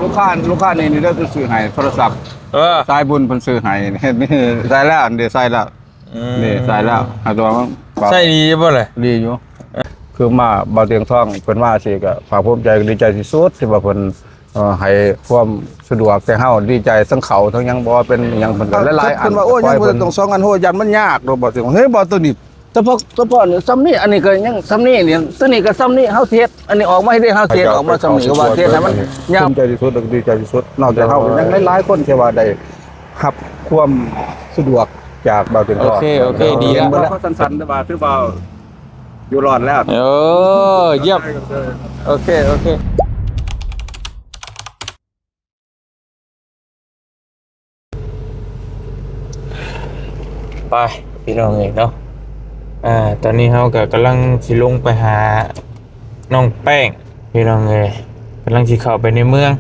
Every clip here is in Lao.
ລູກຄ້າ ລູກຄ້ານີ້ ນີ້ເດີ ຊື້ໃຫ້ໂທລະສັບ ເອີ ສາຍບຸນເພິ່ນຊື້ໃຫ້ ເຫັນ ໃສ່ແລ້ວ ອັນນີ້ໃສ່ແລ້ວ ອືມ ນີ້ໃສ່ແລ້ວ ໃຫ້ຕົວມັນ ໃຊ້ດີຢູ່ບໍ່ລະ? ດີຢູ່ ຄືມາບ່າວຕຽງທອງເພິ່ນມາຊີ້ກໍພາກພູມໃຈ ກໍດີໃຈທີ່ສຸດທີ່ວ່າເພິ່ນ ເອີ ໃຫ້ຄວາມສະດວກແກ່ເຮົາ ດີໃຈທັງເຂົ້າທັງຫຍັງ ບໍ່ວ່າເປັນຫຍັງເພິ່ນກໍຫຼາຍໆ ເພິ່ນວ່າ ໂອ້ ຍັງບໍ່ໄດ້ຕ້ອງສອງອັນ ໂອ້ ຢ້ານມັນຍາກດອກ ບ່າວຕຽງ ເຮີ້ຍ ບໍ່ ໂຕນີ້ ສະເພາະ ສະເພາະນີ້ ສ່ຳນີ້ ອັນນີ້ກໍຍັງສ່ຳນີ້ນີ້ ໂຕນີ້ກໍສ່ຳນີ້ ເຮົາຊິເຮັດ ອັນນີ້ອອກມາໃຫ້ເດ້ ເຮົາຊິເຮັດອອກມາສ່ຳນີ້ ກໍວ່າຊິເຮັດໃຫ້ມັນຍາວ ພູມໃຈທີ່ສຸດ ແລະ ກໍດີໃຈທີ່ສຸດ ນອກຈາກເຮົາ ເອີ ກໍຍັງຫຼາຍໆຄົນທີ່ວ່າໄດ້ຮັບຄວາມສະດວກຈາກບ່າວຕຽງທອງ ໂອເຄ ໂອເຄ ດີລະ ເຫັນບໍ່ລະ ເວົ້າສັ້ນໆ ແຕ່ວ່າຖືວ່າຢູ່ລອດແລ້ວ ເອີ ຢ້ຽມ ໂອເຄ ໂອເຄ. ໄປພີ່ນ້ອງເອີຍເນາະ ອ່າ ຕອນນີ້ເຮົາກໍກຳລັງຊິລົງໄປຫານ້ອງແປ້ງພີ່ນ້ອງເອີຍ ກຳລັງຊິເຂົ້າໄປໃນເມືອງ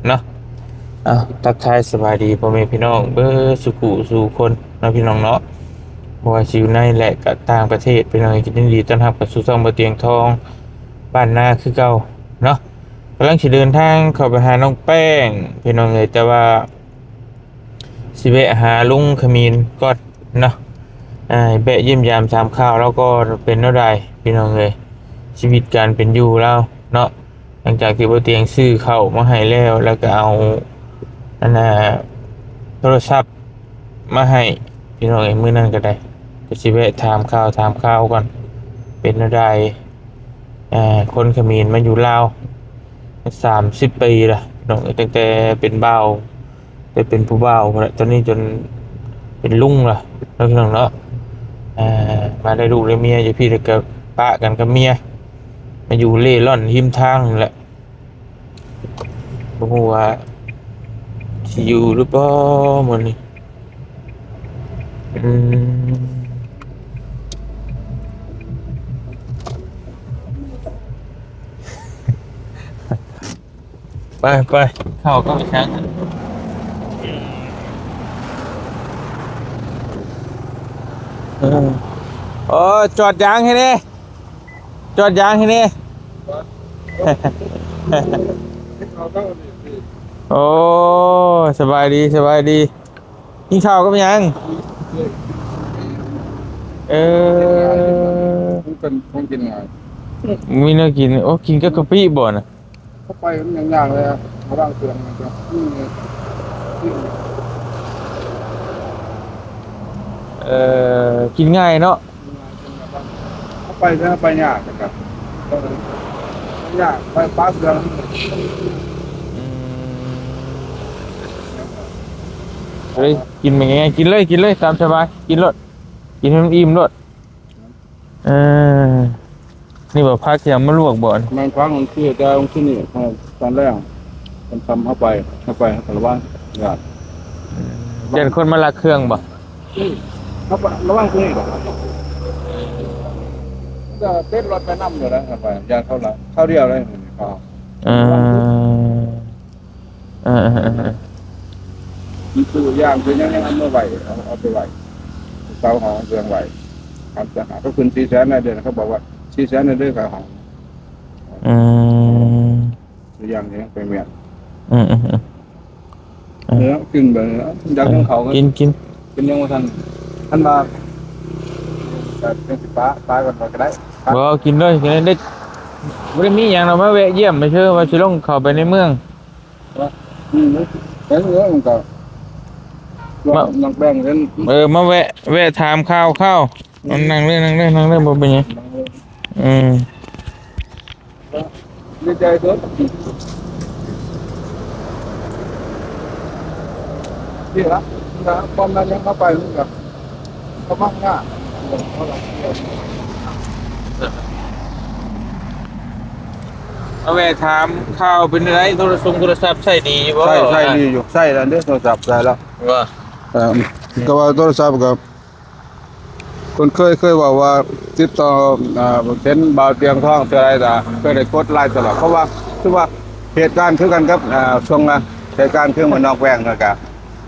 ເນາະ ເອົາ ທັກທາຍສະບາຍດີພໍ່ແມ່ພີ່ນ້ອງເບິດສູ່ຜູ້ສູ່ຄົນເນາະ ພີ່ນ້ອງເນາະ ບໍ່ວ່າຊິຢູ່ໃນ ແລະ ກໍຕ່າງປະເທດ ພີ່ນ້ອງເອີຍ ຍິນດີຕ້ອນຮັບເຂົ້າສູ່ຊ່ອງບ່າວຕຽງທອງບ້ານນາຄືເກົ່າເນາະ. ກຳລັງຊິເດີນທາງເຂົ້າໄປຫານ້ອງແປ້ງພີ່ນ້ອງເອີຍ ແຕ່ວ່າຊິແວະຫາລຸງຂະມິນກ່ອນເນາະ ອ່າ ແວະຢ້ຽມຢາມຖາມຂ່າວລາວກ່ອນ ເປັນແນວໃດພີ່ນ້ອງເອີຍ ຊີວິດການເປັນຢູ່ລາວເນາະ ຫຼັງຈາກທີ່ບ່າວຕຽງຊື້ເຂົ້າມາໃຫ້ແລ້ວ ແລ້ວກໍເອົາ ອັນນ່າ ໂທລະສັບມາໃຫ້ພີ່ນ້ອງເອີຍ ມື້ນັ້ນກໍໄດ້ ກໍຊິແວະຖາມຂ່າວ ຖາມຂ່າວກ່ອນ ເປັນແນວໃດ ອ່າ ຄົນຂະເໝນມາຢູ່ລາວສາມສິບປີລະເນາະ ຕັ້ງແຕ່ເປັນບ່າວ ໄປເປັນຜູ້ບ່າວພຸ້ນລະ ຕອນນີ້ຈົນເປັນລຸງລະເນາະ ພີ່ນ້ອງເນາະ ອ່າ ມາໄດ້ລູກໄດ້ເມຍຢູ່ພີ້ ແລ້ວກໍປະກັນກັບເມຍ ມາຢູ່ເລ່ລ່ອນຮິມທາງນີ້ແຫຼະ. ບໍ່ຮູ້ວ່າຊິຢູ່ຫຼືບໍ່ມື້ນີ້ ອືມ ໄປ ໄປ ເຂົ້າກໍໄປຊັງ ເອີ ໂອ້ ຈອດຢາງໃຫ້ແດ່. ຈອດຢາງໃຫ້ແດ່ ໂອ້ ສະບາຍດີ ສະບາຍດີ ກິນເຂົ້າກັບຫຍັງ? ເອີ ມັນເປັນຂອງກິນງ່າຍ ມີແນວກິນ ໂອ້ ກິນກັບກະປິບໍ່ນະ? ເຂົ້າໄປມັນຍາກໆເລີຍ ລະຫວ່າງເຄື່ອງມັນກໍ ເອີ ກິນງ່າຍເນາະ ເຂົ້າໄປ ເຂົ້າໄປຍາກ ຍາກ ໄປປາເຄື່ອງ ອືມ ເອີ ກິນແມ່ນຫຍັງ ກິນເລີຍ ກິນເລີຍ ຕາມສະບາຍ ກິນໂລດ ກິນໃຫ້ມັນອີ່ມໂລດ. ເອີ ນີ້ບໍ່ ຜັກທີ່ເອົາມາລວກບໍ່? ແມ່ນ ຜັກມັນຄື ແຕ່ມັນຄືນີ້ ຕອນແລງ ຕອນຄ່ຳເຮົາໄປ ເຮົາໄປ ເຮົາກໍລະວັງ ຢ້ານ ເອີ ຢ້ານຄົນມາລັກເຄື່ອງບໍ່? ເຮົາໄປລະວັງຄືນີ້ດອກ ກໍຕິດລົດໄປນຳຢູ່ແລ້ວ ເຮົາໄປ ຢ້ານເຂົາລັກ ຄາວດຽວເລີຍ ເອີ. ເອີໆ ມັນຄືຢ່າງຄືຫຍັງ ເອົາມາໄວ້ ເອົາ ເອົາໄປໄວ້ ເສົາຫ້ອງເຄື່ອງໄວ້ ຄຳສະຫາ ເຂົາຂຶ້ນສີ່ແສນໃນເດືອນ ເຂົາບອກວ່າສີ່ແສນໃນເດືອນ ຄ່າຫ້ອງ ອືມ ຄືຢ່າງນີ້ໄປເມືອງ ອືມໆໆ ເອີ ກິນແບບນີ້ລະ ຢາກກິນເຂົ້າ ກິນ ກິນ ກິນຍັງບໍ່ທັນ ຄັນວ່າ ກໍຈັ່ງຊິປະ ປະກ່ອນກໍໄດ້ ບໍ່ ກິນເລີຍ ກິນເລີຍ ບໍ່ໄດ້ມີຫຍັງດອກ ມາແວະຢ້ຽມເຊີຍ ວ່າຊິລົງເຂົ້າໄປໃນເມືອງ. ອືມ ເອີ ມັນກໍ ມາ ນັກແບ່ງກັນ ເອີ ມາແວະ ແວະຖາມຂ່າວເຂົາ ອືມ ນັ່ງເລີຍ ນັ່ງເລີຍ ນັ່ງເລີຍ ບໍ່ເປັນຫຍັງ ນັ່ງເລີຍ ອືມ ດີໃຈສຸດ ນີ້ລະ ຄວາມນັ້ນຍັງເຂົ້າໄປ ມັນກໍ ກຳລັງງາມ ມາແວະຖາມຂ່າວເປັນຈັ່ງໃດ ໂທລະສົງໂທລະສັບໃຊ້ດີຢູ່ບໍ່? ໃຊ້ ໃຊ້ດີຢູ່ ໃຊ້ແລ້ວເດ້ ໂທລະສັບໃຊ້ແລ້ວ ວ່າ ເອີ ກໍວ່າໂທລະສັບກໍ ເພິ່ນເຄີຍ ເຄີຍເວົ້າວ່າຕິດຕໍ່ ອ່າ ເຫັນບ່າວຕຽງທອງເທື່ອໃດກໍເຄີຍໄດ້ກົດໄລຕະຫຼອດ ເພາະວ່າຄືວ່າເຫດການຄືກັນກັບ ອ່າ ຊ່ວງ ອ່າ ເຫດການຄືເມືອງນອກແວງ ແລ້ວກໍ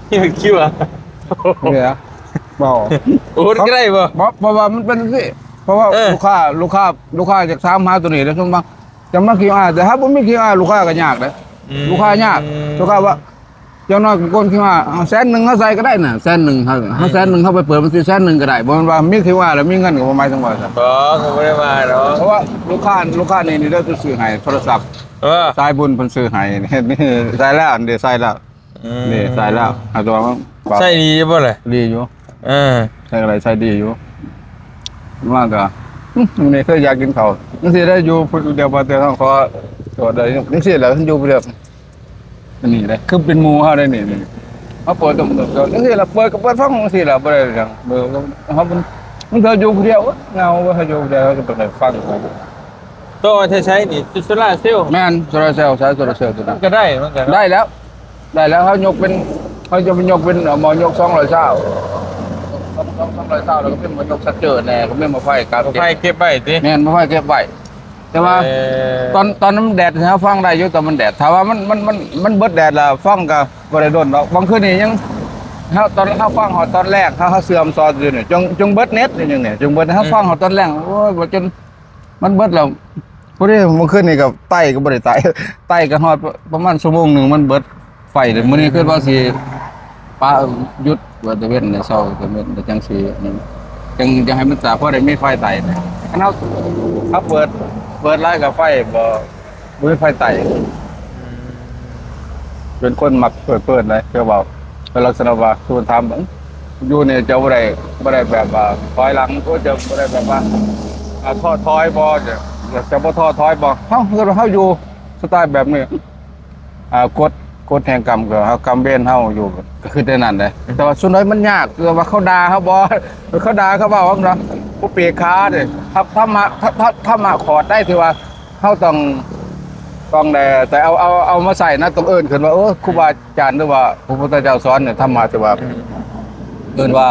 ເຮັດຄິວ ອ່ະ ນີ້ນະ ເວົ້າ ໂອນກໍໄດ້ບໍ່? ບໍ່ ເພາະວ່າມັນເປັນຈັ່ງຊີ້ ເພາະວ່າ ເອີ ລູກຄ້າ ລູກຄ້າ ລູກຄ້າຢາກຖາມຫາໂຕນີ້ແຫຼະ ສົມວ່າຈະມາຄິວອາ ແຕ່ຖ້າບໍ່ມີຄິວອາ ລູກຄ້າກໍຍາກເດ້. ອືມ ລູກຄ້າຍາກ ລູກຄ້າວ່າ ຢ່າງໜ້ອຍຄົນທີ່ວ່າ ເອົາແສນໜຶ່ງເຮົາໃສ່ກໍໄດ້ນະ ແສນໜຶ່ງເຮົາ ເຮົາແສນໜຶ່ງເຮົາໄປເປີດບັນຊີແສນໜຶ່ງກໍໄດ້ ບໍ່ແມ່ນວ່າມີທີ່ວ່າແລ້ວມີເງິນກໍບໍ່ໝາຍເຖິງວ່າຊັ້ນ ບໍ່ ກໍບໍ່ໄດ້ວ່າດອກ ເພາະວ່າລູກຄ້າ ລູກຄ້ານີ້ ນີ້ເດີ ເພິ່ນຊື້ໃຫ້ໂທລະສັບ ເອີ ສາຍບຸນເພິ່ນຊື້ໃຫ້ ເຮັດນີ້ໃສ່ແລ້ວ ອັນນີ້ໃສ່ແລ້ວ ອືມ ນີ້ໃສ່ແລ້ວ ເອົາຕົວໃສ່ດີຢູ່ບໍ່ລະ? ດີຢູ່ ເອີ ໃສ່ກໍໄດ້ ໃສ່ດີຢູ່ ມາກໍ ອືມ ມື້ນີ້ຄືຢາກກິນເຂົ້າ ຈັ່ງຊີ້ໄດ້ຢູ່ຜູ້ດຽວ ບໍ່ແຕ່ເຮົາຂໍໂທດໄດ້ ຈັ່ງຊີ້ແຫຼະ ຢູ່ຜູ້ດຽວ ອັນນີ້ເດ້ ຄືເປັນໝູ່ເຮົາໄດ້ນີ້ ເຮົາເປີດຕົງ ຈັ່ງຊີ້ລະ ເປີດກໍເປີດຟັງຈັ່ງຊີ້ລະ ບໍ່ໄດ້ຫຍັງ ເອີ ເຮົາມັນ ມັນເຖິງຢູ່ຜູ້ດຽວ ເຫງົາ ເຮົາຢູ່ຜູ້ດຽວ ເຮົາກໍຕ້ອງໄດ້ຟັງ ໂຕໃຊ້ໃຊ້ນີ້ ໂຊລາເຊວ ແມ່ນ ໂຊລາເຊວ ສາຍໂຊລາເຊວຕົວນັ້ນ ມັນກໍໄດ້ ມັນກໍໄດ້ແລ້ວ ໄດ້ແລ້ວ ເຮົາຍົກເປັນ ເຮົາຈະໄປຍົກເປັນ ເອີ ໝໍຍົກສອງຮ້ອຍຊາວ ສອງ ສອງ ສອງຮ້ອຍຊາວ ແລ້ວກໍເປັນໝໍຍົກຊັກເຈີແດ່ ກໍແມ່ນໝໍໄຟກັບ ໝໍໄຟເກັບໄວ້ຕິ ແມ່ນ ໝໍໄຟເກັບໄວ້ ແຕ່ວ່າ ເອີ ຕອນ ຕອນມັນແດດ ເຮົາຟັງໄດ້ຢູ່ ຕອນມັນແດດ ຖ້າວ່າມັນ ມັນ ມັນ ມັນເບິດແດດລະ ຟັງກໍບໍ່ໄດ້ດົນດອກ ບາງຄືນນີ້ຍັງ ເຮົາ ຕອນເຮົາຟັງຮອດຕອນແລງ ເຮົາ ເຮົາເຊື່ອມຊອດຢູ່ນີ້ ຈົງ ຈົງເບິດເນັດ ອີ່ຫຍັງນີ້ ຈົງເບິດ ເຮົາ ອືມ ຟັງຮອດຕອນແລງ ໂອ້ຍ ບໍ່ຈົນ ມັນເບິດແລ້ວ ພໍດີມື້ຄືນນີ້ກໍໄຕ່ກໍບໍ່ໄດ້ໄຕ່ ໄຕ່ກໍຮອດປະມານຊົ່ວໂມງໜຶ່ງ ມັນເບິດໄຟເລີຍ ມື້ນີ້ຄິດວ່າຊິປະ ຢຸດ ວ່າຕາເວັນ ເຊົາຕາເວັນ ແລ້ວຈັ່ງຊິ ຈັ່ງຈະໃຫ້ມັນສາ ພໍໄດ້ມີໄຟໄຕ່ ຄັນເຮົາ ເຮົາເປີດ ເປີດຫຼາຍກໍໄຟບໍ່ ບໍ່ມີໄຟໄຕ່ ອືມ ເປັນຄົນມັກເພີດເພີນເດ້ ຄືເວົ້າ ແລ້ວລັກສະນະວ່າຊວນຖາມເບິ່ງ ຢູ່ນີ້ເຈົ້າບໍ່ໄດ້ ບໍ່ໄດ້ແບບວ່າຖອຍຫຼັງ ໂອ້ ເຈົ້າບໍ່ໄດ້ແບບວ່າ ອ່າ ທໍ້ຖອຍບໍ່ ເຈົ້າ ເຈົ້າບໍ່ທໍ້ຖອຍບໍ່ ເຮົາ ເຮົາຢູ່ສະໄຕລ໌ແບບນີ້ ອ່າ ກົດ ກົດແຫ່ງກຳ ກໍເຮົາ ກຳເວນເຮົາຢູ່ ກໍຄືແນວນັ້ນເດ້ ອືມ ແຕ່ວ່າສ່ວນໃດມັນຍາກ ຄືວ່າເຂົາດ່າເຮົາບໍ່ ເຂົາດ່າເຂົາເວົ້າເນາະ ອຸເປກຂາເດ້ ທຳ ທຳມະ ທຳ ທຳ ທຳມະຂອດໃດທີ່ວ່າ ເຮົາຕ້ອງ ຕ້ອງໄດ້ ແຕ່ເອົາ ເອົາ ເອົາມາໃຊ້ນະ ຕ້ອງເອີ້ນຂຶ້ນວ່າ ເອີ ຄູບາອາຈານ ຫຼືວ່າພະພຸດທະເຈົ້າສອນນີ້ ທຳມະທີ່ວ່າ ອືມ ເອີ້ນວ່າ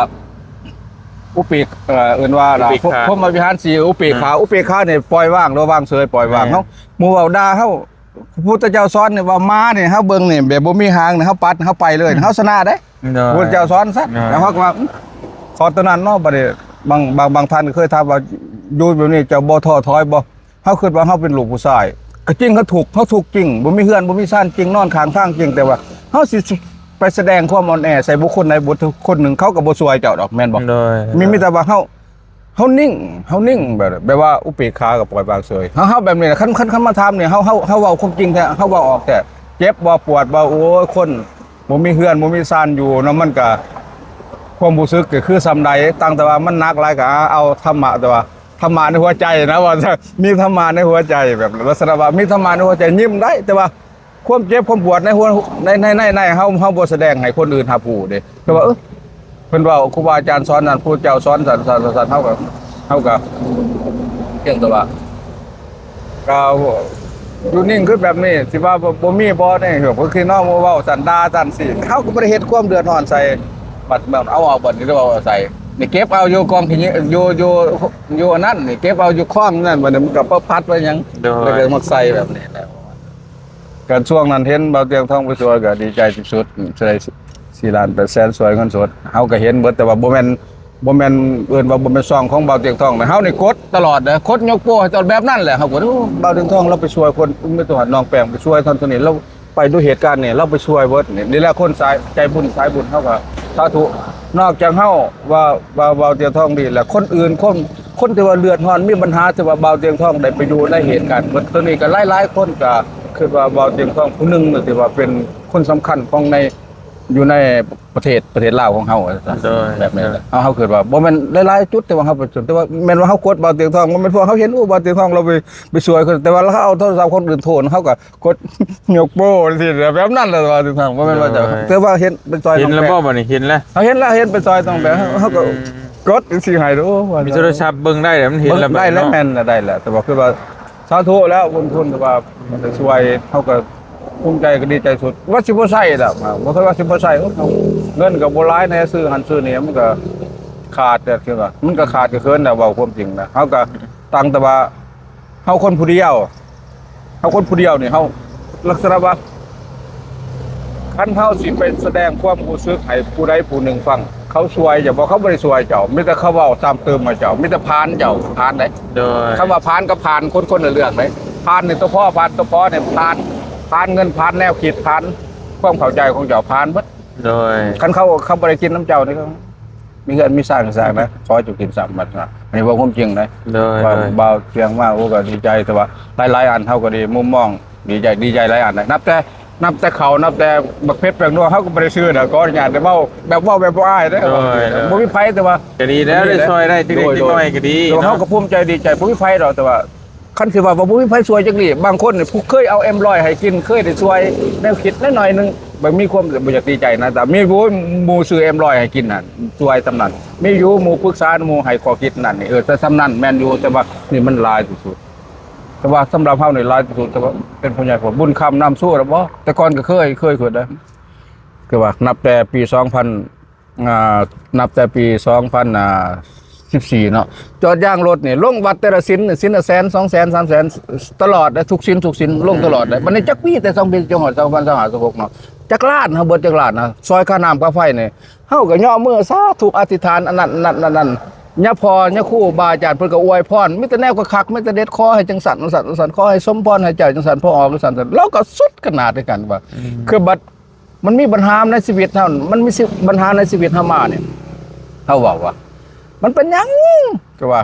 ອຸເປກ ເອີ ເອີ້ນວ່າ ອຸເປກຂາ ພົມມະວິຫານສີ່ ອຸເປກຂາ ອືມ ອຸເປກຂານີ້ປ່ອຍວາງ ຫຼືວ່າວາງເສີຍ ປ່ອຍວາງ ແມ່ນ ເຮົາ ໝູ່ເວົ້າດ່າເຮົາ ພະພຸດທະເຈົ້າສອນນີ້ວ່າ ມ້ານີ້ ເຮົາເບິ່ງນີ້ ແບບບໍ່ມີຫາງນີ້ ເຮົາປັດ ເຮົາໄປເລີຍ ອືມ ເຮົາຊະນະເດ້ ໂດຍ ພະພຸດທະເຈົ້າສອນຊັ້ນ ໂດຍ ແລ້ວເຮົາກໍວ່າ ອືມ ຂໍຕົວນັ້ນເນາະ ບັດນີ້ ບາງ ບາງ ບາງທ່ານກໍເຄີຍຖາມວ່າ ຢູ່ແບບນີ້ເຈົ້າບໍ່ທໍ້ຖອຍບໍ່? ເຮົາຄິດວ່າເຮົາເປັນລູກຜູ້ຊາຍ ກໍຈິງ ເຮົາທຸກ ເຮົາທຸກຈິງ ບໍ່ມີເຮືອນ ບໍ່ມີຊານຈິງ ນອນຂ້າງທາງຈິງ ແຕ່ວ່າເຮົາຊິໄປສະແດງຄວາມອ່ອນແອໃສ່ບຸກຄົນໃດບຸກຄົນໜຶ່ງ ເຂົາກໍບໍ່ຊ່ວຍເຈົ້າດອກ ແມ່ນບໍ່? ໂດຍ ມີ ມີແຕ່ວ່າເຮົາ ເຮົານິ່ງ ເຮົານິ່ງ ແບບ ແບບວ່າອຸເປກຂາກໍປ່ອຍວາງເສີຍ ເຮົາ ເຮົາແບບນີ້ແຫຼະ ຄັນ ຄັນ ຄັນມາຖາມນີ້ ເຮົາ ເຮົາ ເຮົາເວົ້າຄວາມຈິງແທ້ ເຮົາເວົ້າອອກແທ້ ເຈັບບໍ່ ປວດບໍ່ ໂອ້ຍ ຄົນບໍ່ມີເຮືອນ ບໍ່ມີຊານຢູ່ເນາະ ມັນກໍຄວາມຮູ້ສຶກກໍຄືສ່ຳໃດ ຕ່າງແຕ່ວ່າມັນໜັກຫຼາຍກໍເອົາທຳມະ ແຕ່ວ່າ ທຳມະໃນຫົວໃຈນະ ວ່າ ມີທຳມະໃນຫົວໃຈ ແບບລັກສະນະວ່າມີທຳມະໃນຫົວໃຈ ຍິ້ມໄດ້ ແຕ່ວ່າຄວາມເຈັບຄວາມປວດໃນຫົວ ໃນ ໃນ ໃນ ໃນເຮົາ ເຮົາບໍ່ສະແດງໃຫ້ຄົນອື່ນຮັບຮູ້ເດ້ ແຕ່ວ່າ ເອີ ເພິ່ນເວົ້າ ຄູບາອາຈານສອນນັ້ນ ພະພຸດທະເຈົ້າສອນຊັ້ນ ຊັ້ນ ຊັ້ນ ເຮົາກໍ ເຮົາກໍພຽງແຕ່ວ່າ ກໍຢູ່ນິ່ງຄືແບບນີ້ ຊິວ່າບໍ່ ບໍ່ມີບໍ່ນີ້ ເພິ່ນຄືນ້ອງບໍ່ເວົ້າຊັ້ນ ດ່າຊັ້ນຊີ້ ເຮົາກໍບໍ່ໄດ້ເຮັດຄວາມເດືອດຮ້ອນໃສ່ ບັດ ບັດເອົາອອກ ບັດນີ້ເວົ້າໃສ່ ນີ້ເກັບເອົາຢູ່ກອງຂີ້ ຢູ່ ຢູ່ ຢູ່ອັນນັ້ນ ນີ້ເກັບເອົາຢູ່ຄອງນັ້ນ ບັດນີ້ມັນກໍໄປພັດໄປຫຍັງ ໂດຍ ແລ້ວກໍມາໃສ່ແບບນີ້ແຫຼະ ກັນຊ່ວງນັ້ນເຫັນບ່າວຕຽງທອງໄປຊ່ວຍກໍດີໃຈທີ່ສຸດ ໄດ້ສີ່ລ້ານແປດແສນ ຊ່ວຍເງິນສົດ ເຮົາກໍເຫັນເບິດ ແຕ່ວ່າບໍ່ແມ່ນ ບໍ່ແມ່ນ ເອີ້ນວ່າບໍ່ແມ່ນຊ່ອງຂອງບ່າວຕຽງທອງນະ ເຮົານີ້ກົດຕະຫຼອດເດ້ ກົດຍົກໂປ້ໃຫ້ຕະຫຼອດ ແບບນັ້ນແຫຼະ ເຮົາກໍ ໂອ້ ບ່າວຕຽງທອງລາວໄປຊ່ວຍຄົນ ມີແຕ່ຫອດນ້ອງແປ້ງໄປຊ່ວຍ ທ່ານໂຕນີ້ລາວໄປດ້ວຍເຫດການນີ້ ລາວໄປຊ່ວຍເບິດນີ້ ນີ້ແຫຼະຄົນສາຍໃຈບຸນສາຍບຸນ ເຮົາກໍສາທຸ ນອກຈາກເຮົາວ່າ ວ່າບ່າວຕຽງທອງນີ້ແຫຼະ ຄົນອື່ນ ຄົນ ຄົນທີ່ວ່າເດືອດຮ້ອນ ມີບັນຫາ ທີ່ວ່າບ່າວຕຽງທອງໄດ້ໄປຢູ່ໃນເຫດການເບິດ ໂຕນີ້ກໍຫຼາຍໆຄົນກໍຄິດວ່າບ່າວຕຽງທອງຜູ້ໜຶ່ງທີ່ວ່າເປັນຄົນສຳຄັນຂອງໃນ ຢູ່ໃນປະເທດ ປະເທດລາວຂອງເຮົາ ໂດຍ ແບບນີ້ແຫຼະ ໂດຍ ເຮົາ ເຮົາຄິດວ່າບໍ່ແມ່ນຫຼາຍໆຈຸດ ແຕ່ວ່າເຮົາໄປ ແຕ່ວ່າແມ່ນວ່າເຮົາກົດບ່າວຕຽງທອງ ບໍ່ແມ່ນພວກເຮົາເຫັນ ໂອ້ ບ່າວຕຽງທອງລາວໄປ ໄປຊ່ວຍຄົນ ແຕ່ວ່າເຮົາເອົາໂທລະສັບຄົນອື່ນໂທນ ເຮົາກໍກົດຍົກໂປ້ຊີ້ນະ ແບບນັ້ນແຫຼະ ບ່າວຕຽງທອງ ບໍ່ແມ່ນວ່າຈະ ໂດຍ ແຕ່ວ່າເຫັນໄປຊ່ອຍ ເຫັນແລ້ວບໍ່ ບາດນີ້ເຫັນແລ້ວ ເຮົາເຫັນແລ້ວ ເຫັນໄປຊ່ອຍ ອືມ ຕ້ອງແບບ ເຮົາກໍ ອືມ ກົດຈັ່ງຊີ້ໃຫ້ ໂອ້ ມີໂທລະສັບເບິ່ງໄດ້ແຫຼະ ມັນເຫັນແລ້ວ ເບິ່ງໄດ້ແຫຼະ ເນາະ ແມ່ນລະ ໄດ້ແຫຼະ ແຕ່ວ່າຄືວ່າ ສາທຸແລ້ວ ບຸນຄຸນທີ່ວ່າໄດ້ຊ່ວຍ ເຮົາກໍພູມໃຈ ກໍດີໃຈສຸດ ວ່າຊິບໍ່ໃຊ້ແລ້ວ ບໍ່ເຄີຍວ່າຊິບໍ່ໃຊ້ ເງິນກໍບໍ່ຫຼາຍແດ່ ຊື້ຫັ້ນຊື້ນີ້ ມັນກໍຂາດແຕ່ ຄືວ່າ ມັນກໍຂາດກໍເຂີນແຫຼະ ເວົ້າຄວາມຈິງນະ ເຮົາກໍຕັ້ງແຕ່ວ່າ ເຮົາຄົນຜູ້ດຽວ ເຮົາຄົນຜູ້ດຽວນີ້ ເຮົາລັກສະນະວ່າ ຄັນເຮົາຊິໄປສະແດງຄວາມຮູ້ສຶກໃຫ້ຜູ້ໃດຜູ້ໜຶ່ງຟັງ ເຂົາຊ່ວຍເຈົ້າບໍ່? ເຂົາບໍ່ໄດ້ຊ່ວຍເຈົ້າ ມີແຕ່ເຂົາເວົ້າຊ້ຳເຕີມໃຫ້ເຈົ້າ ມີແຕ່ຜານເຈົ້າ ຜານໃດ ໂດຍ ຄຳວ່າຜານກັບຜ່ານ ຄົນ ຄົນລະເລື່ອງໃດ ຜ່ານນີ້ຕົວພໍ ຜ່ານຕົວພໍນີ້ ຜ່ານ ຜ່ານເງິນ ຜ່ານແນວຄິດ ຜ່ານຄວາມເຂົ້າໃຈຂອງເຈົ້າ ຜ່ານເບິດ. ໂດຍ ຄັນເຂົາ ເຂົາບໍ່ໄດ້ກິນນຳເຈົ້ານີ້ ເຂົາມີເຮືອນມີຊານກໍຊ່າງນະ ຂໍເຈົ້າກິນຊ້ຳ ບັດນະ. ອັນນີ້ເວົ້າຄວາມຈິງນະ. ໂດຍ ວ່າ ໂດຍ ບ່າວສຽງມາ ໂອ້ ກໍດີໃຈ. ແຕ່ວ່າຫຼາຍໆອັນເຮົາກໍດີ ມຸມມອງ ດີໃຈ ດີໃຈຫຼາຍອັນນະ. ນັບແຕ່ ນັບແຕ່ເຂົ້າ ນັບແຕ່ບັກເຜັດແປ້ງນົວ ເຮົາກໍບໍ່ໄດ້ຊື້ນະ. ຂໍອະນຸຍາດໄດ້ເວົ້າ ແບບເວົ້າແບບບໍ່ອາຍເດ້. ໂດຍ ໂດຍ ບໍ່ມີໃຜ ແຕ່ວ່າ ກໍດີແລ້ວ ໄດ້ຊ່ອຍໄດ້ຈັກເລັກຈັກນ້ອຍກໍດີ. ແຕ່ວ່າເຮົາກໍພູມໃຈດີໃຈ ບໍ່ມີໃຜດອກ. ແຕ່ວ່າ ຄັນຊິວ່າ ວ່າບໍ່ມີໃຜຊ່ວຍຈັກນີ້ ບາງຄົນນີ້ຜູ້ເຄີຍເອົາເອັມຮ້ອຍໃຫ້ກິນ ເຄີຍໄດ້ຊ່ວຍແນວຄິດໜ້ອຍໜຶ່ງ ແບບມີຄວາມບໍ່ຢາກດີໃຈນະ. ແຕ່ມີຢູ່ ໝູ່ຊື້ເອັມຮ້ອຍໃຫ້ກິນນັ້ນ ຊ່ວຍສ່ຳນັ້ນ. ມີຢູ່ ໝູ່ປຶກສາ ໝູ່ໃຫ້ຂໍ້ຄິດນັ້ນນີ້ ເອີ ແຕ່ສ່ຳນັ້ນແມ່ນຢູ່. ແຕ່ວ່ານີ້ມັນຫຼາຍທີ່ສຸດ. ແຕ່ວ່າສຳລັບເຮົານີ້ຫຼາຍທີ່ສຸດ. ແຕ່ວ່າເປັນຜູ້ໃຫຍ່ ບຸນຄຳນຳສູ່ແລ້ວບໍ່? ແຕ່ກ່ອນກໍເຄີຍ ເຄີຍ ເຄີຍໄດ້. ຄືວ່ານັບແຕ່ປີສອງພັນ ອ່າ ນັບແຕ່ປີສອງພັນສິບສີ່ເນາະ ຈອດຢາງລົດນີ້ ລົງວັດແຕ່ລະສິນ ສິນລະແສນ ສອງແສນ ສາມແສນ ຕະຫຼອດເດ້ ທຸກສິນ ທຸກສິນ ລົງຕະຫຼອດເດ້. ບັດນີ້ຈັກປີ ແຕ່ສອງປີ ຈົນຮອດສອງພັນຊາວຫ້າ ຊາວຫົກເນາະ ຈັກລ້ານ ເຮົາເບິດຈັກລ້ານນະ ຊ່ອຍຄ່ານ້ຳຄ່າໄຟນີ້ ເຮົາກໍຍໍມືສາທຸອະທິຖານ ອັນນັ້ນ ອັນນັ້ນ ອັນນັ້ນ ຍາພໍ່ຍາຄູບາອາຈານ ເພິ່ນກໍອວຍພອນ ມີແຕ່ແນວຄັກໆ ມີແຕ່ເດັດ ຂໍໃຫ້ຈັ່ງຊັ້ນ ຈັ່ງຊັ້ນ ຈັ່ງຊັ້ນ ຂໍໃຫ້ສົມພອນ ໃຫ້ເຈົ້າຈັ່ງຊັ້ນ ພໍ່ອອກຈັ່ງຊັ້ນ. ເຮົາກໍສຸດຂະໜາດຄືກັນວ່າ ອືມ ຄືບັດ ມັນມີບັນຫາໃນຊີວິດເຮົາ ມັນມີຊີ ບັນຫາໃນຊີວິດເຮົາມານີ້ ເຮົາເວົ້າວ່າ ມັນເປັນຫຍັງ ກໍວ່າ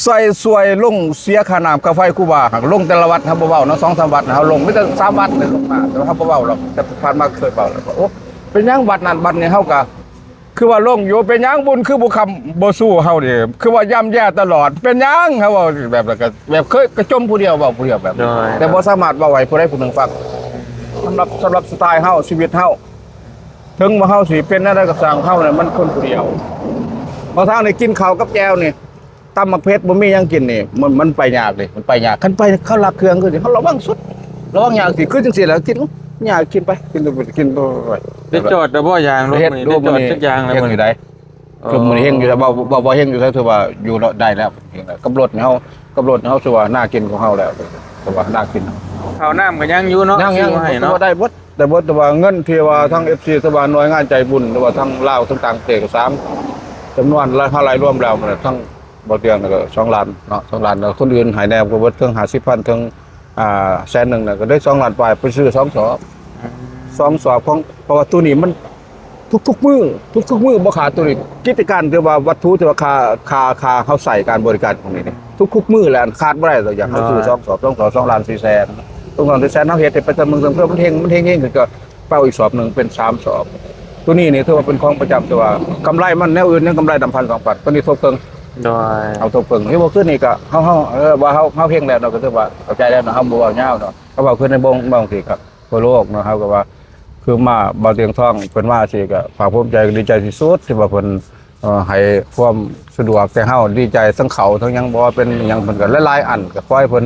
ໃສ່ຊ່ວຍລົງເສຍຄ່ານ້ຳຄ່າໄຟຄູບາ ຫາກລົງແຕ່ລະວັດເຮົາບໍ່ເວົ້າເນາະ ສອງສາມວັດເຮົາລົງ ມີແຕ່ສາມວັດເລີຍລົງມາ ແຕ່ວ່າເຮົາບໍ່ເວົ້າດອກ ແຕ່ຜ່ານມາເຄີຍເວົ້າແລ້ວ ໂອ້ ເປັນຫຍັງວັດນັ້ນວັດນີ້ ເຮົາກໍ ຄືວ່າລົງຢູ່ ເປັນຫຍັງບຸນຄືບໍ່ຄຳບໍ່ສູ່ເຮົານີ້ ຄືວ່າຢ້ຳແຍ່ຕະຫຼອດ ເປັນຫຍັງ ເຮົາເວົ້າແບບນັ້ນ ກໍແບບເຄີຍກະຈົ່ມຜູ້ດຽວ ເວົ້າຜູ້ດຽວແບບ ໂດຍ ແຕ່ບໍ່ສາມາດເວົ້າໃຫ້ຜູ້ໃດຜູ້ໜຶ່ງຟັງ. ສຳລັບ ສຳລັບສະໄຕເຮົາ ຊີວິດເຮົາ ເຖິງວ່າເຮົາຊິເປັນແນວໃດກໍຊ່າງ ເຮົານີ້ມັນຄົນຜູ້ດຽວ. ບາງທາງນີ້ກິນເຂົ້າກັບແຈ່ວນີ້ ຕຳໝາກເຜັດ ບໍ່ມີຫຍັງກິນນີ້ ມັນ ມັນໄປຍາກເດ້ ມັນໄປຍາກ. ຄັນໄປເຂົາລັກເຄື່ອງຄືຊິ ເຮົາລະວັງສຸດ ລະວັງຍາກຊິ ຄືຈັ່ງຊີ້ແຫຼະ ກິນ ຍາກ ກິນໄປ ກິນໄປ ກິນໄປ. ໄດ້ຈອດແລ້ວບໍ່ຢາງລົດມື້ນີ້ ໄດ້ຈອດຈັກຢາງແລ້ວມື້ນີ້? ເຮັດຢູ່ໃດ ຄືມື້ນີ້ເຮັງຢູ່ ເວົ້າ ເວົ້າ ເວົ້າເຮັງຢູ່ ຖືວ່າຢູ່ໄດ້ແລ້ວ ກັບລົດເຮົາ ກັບລົດເຮົາ ຖືວ່າໜ້າກິນຂອງເຮົາແລ້ວ ຖືວ່າໜ້າກິນ. ເຂົ້ານ້ຳກໍຍັງຢູ່ເນາະ ຍັງ ຍັງ ຊື້ມາໃຫ້ເນາະ ຖືວ່າໄດ້ເບິດ ໄດ້ເບິດ. ແຕ່ວ່າເງິນທີ່ວ່າທາງເອັຟຊີ ຖືວ່າໜ່ວຍງານໃຈບຸນ ຫຼືວ່າທາງລາວ ທາງຕ່າງປະເທດກໍຊ່າງ ຈຳນວນລາຍ ເຮົາລາຍລວມແລ້ວ ທັງ ບໍ່ເທື່ອງກໍສອງລ້ານເນາະ ສອງລ້ານ ແລ້ວຄົນອື່ນໃຫ້ແດ່ກໍເບິດ ເຖິງຫ້າສິບພັນ ເຖິງ ອ່າ ແສນໜຶ່ງນະ ກໍໄດ້ສອງລ້ານປາຍ ໄປຊື້ສອງສອບ ສອງສອບຂອງ ເພາະວ່າໂຕນີ້ມັນທຸກໆມື້ ທຸກໆມື້ບໍ່ຂາດໂຕນີ້. ກິດຈະການທີ່ວ່າວັດຖຸທີ່ວ່າຄ່າ ຄ່າ ຄ່າເຮົາໃຊ້ການບໍລິການຂອງນີ້ນີ້ ທຸກໆມື້ແຫຼະ ຂາດບໍ່ໄດ້ດອກ. ຢ່າງເຮົາຊື້ສອງສອບ ສອງສອບ ສອງລ້ານສີ່ແສນ ສອງລ້ານສີ່ແສນ ເຮົາເຮັດໄປເທື່ອໜຶ່ງ ເທື່ອມັນເຮັງ ມັນເຮັງໆ ກໍ ເປົາອີກສອບໜຶ່ງເປັນສາມສອບ. ໂຕນີ້ນີ້ຖືວ່າເປັນຂອງປະຈຳ ແຕ່ວ່າກຳໄລມັນແນວອື່ນຍັງກຳໄລນຳພັນສອງພັນ ໂຕນີ້ທົບເຄິ່ງ. ໂດຍ ເຮົາທົບເຄິ່ງ. ເຮັດບໍ່ຄືນນີ້ກໍເຮົາ ເຮົາ ເອີ ວ່າເຮົາ ເຮົາເຮັງແລ້ວເນາະ ກໍຖືວ່າເຂົ້າໃຈແລ້ວເນາະ ເຮົາບໍ່ເວົ້າຍາວເນາະ ເຮົາເວົ້າຄືໃນບ່ອງ ບ່ອງທີ່ກັບທົ່ວໂລກເນາະ. ເຮົາກໍວ່າຄືມາບ່າວຕຽງທອງເພິ່ນມາຊີ້ ກໍພາກພູມໃຈ ກໍດີໃຈທີ່ສຸດທີ່ວ່າເພິ່ນ ເອີ ໃຫ້ຄວາມສະດວກແກ່ເຮົາ ດີໃຈທັງເຂົ້າທັງຫຍັງ ບໍ່ວ່າເປັນຫຍັງ ເພິ່ນກໍຫຼາຍໆອັນ ກໍຂໍໃຫ້ເພິ່ນ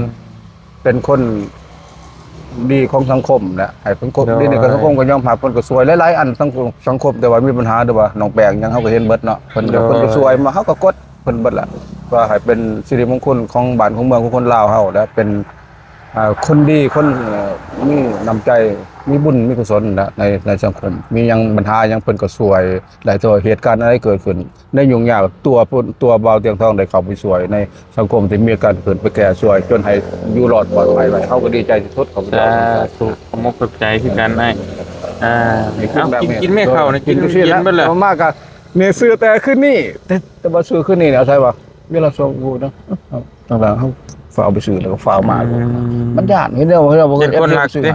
ເປັນຄົນດີຂອງສັງຄົມແຫຼະ ໃຫ້ສັງຄົມ ໂດຍ ດີນີ້ກໍສັງຄົມກໍຍອມຮັບ ເພິ່ນກໍຊ່ວຍຫຼາຍໆອັນ ສັງຄົມ ສັງຄົມ ແຕ່ວ່າມີບັນຫາ ຫຼືວ່ານ້ອງແປ້ງຫຍັງ ເຮົາກໍເຫັນເບິດເນາະ ເພິ່ນ ໂດຍ ເພິ່ນກໍຊ່ວຍມາ ເຮົາກໍກົດເພິ່ນເບິດລະ ວ່າໃຫ້ເປັນສິລິມົງຄຸນຂອງບ້ານຂອງເມືອງຂອງຄົນລາວເຮົາ ແລະເປັນ ອ່າ ຄົນດີ ຄົນ ເອີ່ ມີນ້ຳໃຈ ມີບຸນມີກຸສົນນະ ໃນ ໃນສັງຄົມ ມີຫຍັງບັນຫາຫຍັງ ເພິ່ນກໍຊ່ວຍໄດ້. ແຕ່ວ່າເຫດການອັນໃດເກີດຂຶ້ນ ໃນຫຍຸ້ງຍາກ ຕົວ ຕົວບ່າວຕຽງທອງໄດ້ເຂົ້າໄປຊ່ວຍໃນສັງຄົມທີ່ມີການເກີດ ໄປແກ້ຊ່ວຍຈົນໃຫ້ຢູ່ລອດປອດໄພໄວ້ ເຮົາກໍດີໃຈທີ່ສຸດ. ຂອບໃຈ ສາທຸ ຂອບອົກຂອບໃຈຄືກັນອ້າຍ. ອ່າ ເອົາ ກິນແມ່ເຂົ້ານີ້ ກິນກິນເບິດແລ້ວ ມາກໍນີ້ຊື້ແຕ່ຄືນນີ້ ແຕ່ ແຕ່ວ່າຊື້ຄືນນີ້ແລ້ວໃຊ່ວ່າ ເວລາຊ່ວງຢູ່ເນາະ ຕ່າງໆ ເຮົາຟ້າວໄປຊື້ແລ້ວກໍຟ້າວມາ ອືມ ມັນຢ້ານ ເຫັນແລ້ວ ເຮົາບໍ່ເຄີຍ ເປັນຄົນລັກ ເອັຟຊີ ເດ້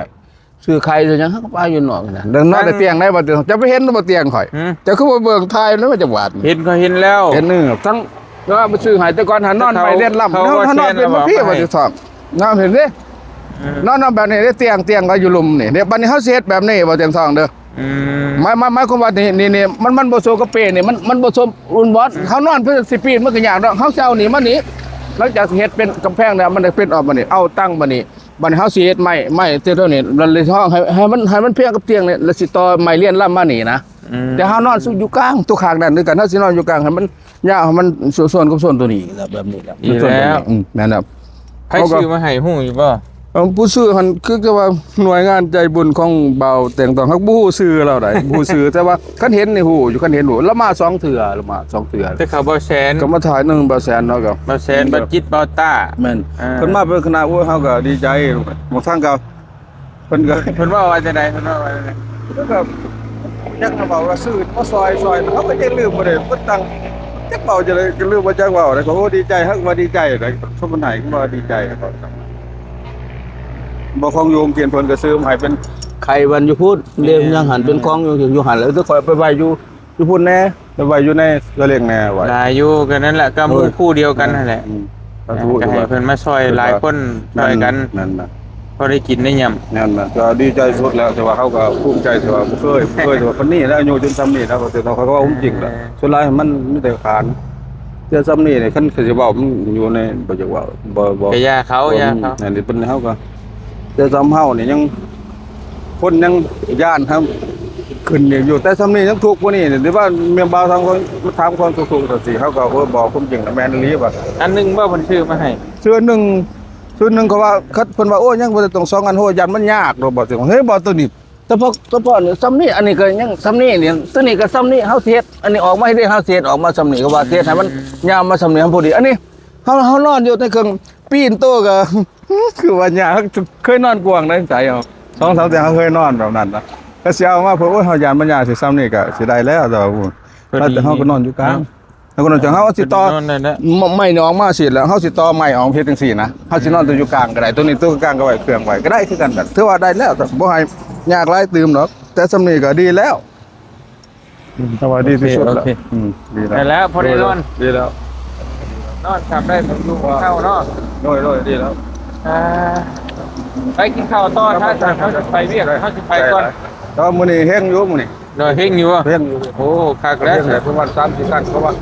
ຊື້ໃຫ້ ຊື້ໄຂ່ຊື້ຫຍັງ ເຮົາກໍປາຢູ່ນອກນະ ນອນແຕ່ຕຽງໄດ້ບໍ່ ຈະໄປເຫັນບໍ່ຕຽງຂ້ອຍ ເຈົ້າຄືບໍ່ເບິ່ງຖ່າຍແລ້ວ ມາຈາກວັດ ເຫັນ ຂ້ອຍເຫັນແລ້ວ ເຫັນ ເອີ ທັງ ແລ້ວໄປຊື້ໃຫ້ ແຕ່ກ່ອນຫັ້ນນອນໄປເລນລຳ ເຮົານອນເປັນມາພີ້ວ່າຊິທ້ອງ ນອນເຫັນເດ້ ນອນ ນອນແບບນີ້ເດ້ ຕຽງ ຕຽງກໍຢູ່ລຸ່ມນີ້ເດ້ ບັດນີ້ເຮົາຊິເຮັດແບບນີ້ບໍ່ ຕຽງທ້ອງເດີ ອືມ ໝາຍ ໝາຍ ໝາຍຄວາມວ່ານີ້ ນີ້ ນີ້ ມັນ ມັນບໍ່ສົມກັບເປນີ້ ມັນ ມັນບໍ່ສົມ ອຸ່ນບອດ ເຮົານອນເພື່ອຊິປີນ ມັນກໍຍາກເນາະ ເຮົາຊິເອົານີ້ມານີ້ ຫຼັງຈາກເຮັດເປັນກຳແພງແລ້ວ ມັນໄດ້ເປັນອອກມານີ້ ເອົາຕັ້ງມານີ້ ບັດນີ້ເຮົາຊິເຮັດໄມ້ ໄມ້ເທົ່ານີ້ ແລ້ວເລີຍຫ້ອງໃຫ້ ໃຫ້ມັນ ໃຫ້ມັນພຽງກັບຕຽງນີ້ ແລ້ວຊິຕໍ່ໄມ້ລຽນລຳມານີ້ນະ ອືມ ແຕ່ເຮົານອນຢູ່ກາງ ຕົວຂ້າງນັ້ນຄືກັນ ເຮົາຊິນອນຢູ່ກາງ ໃຫ້ມັນຍາວ ໃຫ້ມັນໂຊນກັບໂຊນຕົວນີ້ ແບບນີ້ແຫຼະ ນີ້ແຫຼະ ອືມ ແມ່ນແລ້ວ ໃຜຊື້ມາໃຫ້ຮູ້ຢູ່ບໍ່? ເອີ ຜູ້ຊື້ຫັ້ນຄືແຕ່ວ່າໜ່ວຍງານໃຈບຸນຂອງບ່າວແຕ່ງຕ້ອງ ເຮົາບໍ່ຮູ້ຊື່ລາວໃດ ບໍ່ຮູ້ຊື່ ແຕ່ວ່າຄັນເຫັນນີ້ຮູ້ຢູ່ ຄັນເຫັນຮູ້ ລາວມາສອງເທື່ອ ລາວມາສອງເທື່ອ ແຕ່ເຂົາບ່າວແສນ ກໍມາຖ່າຍນຳບ່າວແສນເນາະ ກໍບ່າວແສນ ເພິ່ນມາເປັນຄະນະ ໂອ້ຍ ເຮົາກໍດີໃຈ ບາງຄັ້ງກໍ ເພິ່ນກໍ ເພິ່ນເວົ້າວ່າຈັ່ງໃດ? ເພິ່ນເວົ້າວ່າຈັ່ງໃດ? ເພິ່ນກໍຈັກເວົ້າວ່າຊື້ມາຊ່ອຍ ຊ່ອຍ ເຮົາກໍຍັງລືມບໍ່ໄດ້ ເພິ່ນຕັ້ງ ຈັກເວົ້າຈັ່ງໃດ ກໍລືມວ່າຈັກເວົ້າແລ້ວ. ກໍ ໂອ້ ດີໃຈ ເຮົາກໍວ່າດີໃຈນະ ສົມມຸດໃຫ້ກໍວ່າດີໃຈ. ບໍ່ ຂອງຢູ່ໂຮງກຽນເພິ່ນກໍຊື້ມາໃຫ້ ເປັນໄຂ່ວັນຢູ່ພຸ້ນ ເດ້ ແມ່ນ ຍັງຫັ້ນ ເປັນຂອງຢູ່ ຢູ່ຫັ້ນ ແລ້ວຂ້ອຍໄປໄວ້ຢູ່ ຢູ່ພຸ້ນແດ່ ໄປໄວ້ຢູ່ໃນສະເຫຼັ່ງແດ່ ໄວ້ຫຼາຍຢູ່. ກໍນັ້ນແຫຼະ ກັບໝູ່ຄູ່ດຽວກັນຫັ້ນແຫຼະ ອືມ ສາທຸ ກໍໃຫ້ເພິ່ນມາຊ່ອຍຫຼາຍຄົນ ຊ່ອຍກັນ ນັ້ນນະ ພໍໄດ້ກິນໄດ້ຫຍັງ ນັ້ນນະ. ກໍດີໃຈສຸດແລ້ວ ແຕ່ວ່າເຮົາກໍພູມໃຈ ທີ່ວ່າບໍ່ເຄີຍ ບໍ່ເຄີຍ ແຕ່ວ່າປານນີ້ແລ້ວ ອາຍຸຈົນສ່ຳນີ້ແລ້ວ ກໍເວົ້າຄວາມຈິງແຫຼະ. ສ່ວນຫຼາຍມັນມີແຕ່ຂານ ແຕ່ສ່ຳນີ້ນີ້ ຄັນຊິເວົ້າ ມັນຢູ່ໃນ ບໍ່ຢາກເວົ້າ ບໍ່ ບໍ່ ກໍຢ່າເຂົາ ຢ່າເຂົາ ອັນນີ້ເພິ່ນ ເຮົາກໍ ແຕ່ສ່ຳເຮົານີ້ຍັງ ຄົນຍັງຢ້ານເຮົາຂຶ້ນອີກຢູ່ ແຕ່ສ່ຳນີ້ຍັງທຸກກວ່ານີ້. ທີ່ວ່າແມ່ນບ່າວທາງຄົນມາຖາມຄວາມທຸກໆ ຈັ່ງຊີ້ ເຮົາກໍ ໂອ້ຍ ບອກຄວາມຈິງນະ ແມ່ນອີ່ຫຼີວ່າ ອັນໜຶ່ງບໍ່ ເພິ່ນຊື້ມາໃຫ້ ຊື້ໜຶ່ງ ຊື້ໜຶ່ງ ເຂົາວ່າ ຄັນເພິ່ນວ່າ ໂອ້ຍ ຍັງບໍ່ໄດ້ຕ້ອງສອງອັນ ໂອ້ຍ ຢ້ານມັນຍາກ ເນາະ ບໍ່ ເຮີ້ຍ ບໍ່ ໂຕນີ້ ສະເພາະ ສະເພາະນີ້ສ່ຳນີ້ ອັນນີ້ກໍຍັງສ່ຳນີ້ນີ້ ໂຕນີ້ກໍສ່ຳນີ້ ເຮົາຊິເຮັດອັນນີ້ອອກມາເດ້ ເຮົາຊິເຮັດອອກມາສ່ຳນີ້ ກໍວ່າຊິເຮັດໃຫ້ມັນ ອືມ ຍາວມາສ່ຳນີ້ ເຮົາພໍດີ ອັນນີ້ ເຮົາ ເຮົານອນຢູ່ໃນເຄື່ອງປີນໂຕກໍ ຄືວ່າຍາກ ເຄີຍນອນກວ້າງໃນໃຈເຮົາ ສອງສາມເທື່ອເຮົາເຄີຍນອນແບບນັ້ນນະ. ກໍຊິເອົາມາເພິ່ນ ໂອ້ຍ ເຮົາຢ້ານມັນຍາກ ຊິສ່ຳນີ້ກໍຊິໄດ້ແລ້ວ ແຕ່ວ່າ ເພິ່ນ ແຕ່ເຮົາກໍນອນຢູ່ກາງ ເນາະ ເຮົາກໍນອນ ເຮົາຊິຕໍ່ ນອນໄດ້ແລ້ວ ໄມ້ນີ້ອອກມາຊິແລ້ວ ເຮົາຊິຕໍ່ໄມ້ອອກເຮັດຈັ່ງຊີ້ນະ ເຮົາຊິນອນແຕ່ຢູ່ກາງກໍໄດ້ ໂຕນີ້ໂຕກາງກໍໄວ້ເຄື່ອງໄວ້ກໍໄດ້ຄືກັນ ຖືວ່າໄດ້ແລ້ວ ບໍ່ໃຫ້ຍາກຫຼາຍຕື່ມດອກ ແຕ່ສ່ຳນີ້ກໍດີແລ້ວ. ອືມ ແຕ່ວ່າດີທີ່ສຸດແລ້ວ ໂອເຄ ອືມ ດີແລ້ວ ໄດ້ແລ້ວ ພໍໄດ້ນອນ ໂດຍ ໂດຍ ດີແລ້ວ ນອນຄັບໄດ້ ຢູ່ເຊົາເນາະ ໂດຍ ໂດຍ ດີແລ້ວ ອ່າ ໄປກິນເຂົ້າຕໍ່ ຖ້າ ຖ້າເຮົາຊິໄປວຽກ ເຮົາຊິໄປກ່ອນ ແຕ່ວ່າມື້ນີ້ເຮັງຢູ່ ມື້ນີ້ ໂດຍ ເຮັງຢູ່ບໍ່ ເຮັງຢູ່ ໂອ້ ຄັກແລ້ວ ເຮັງແລ້ວ ປະມານສາມສີ່ຄັນ ເພາະວ່າ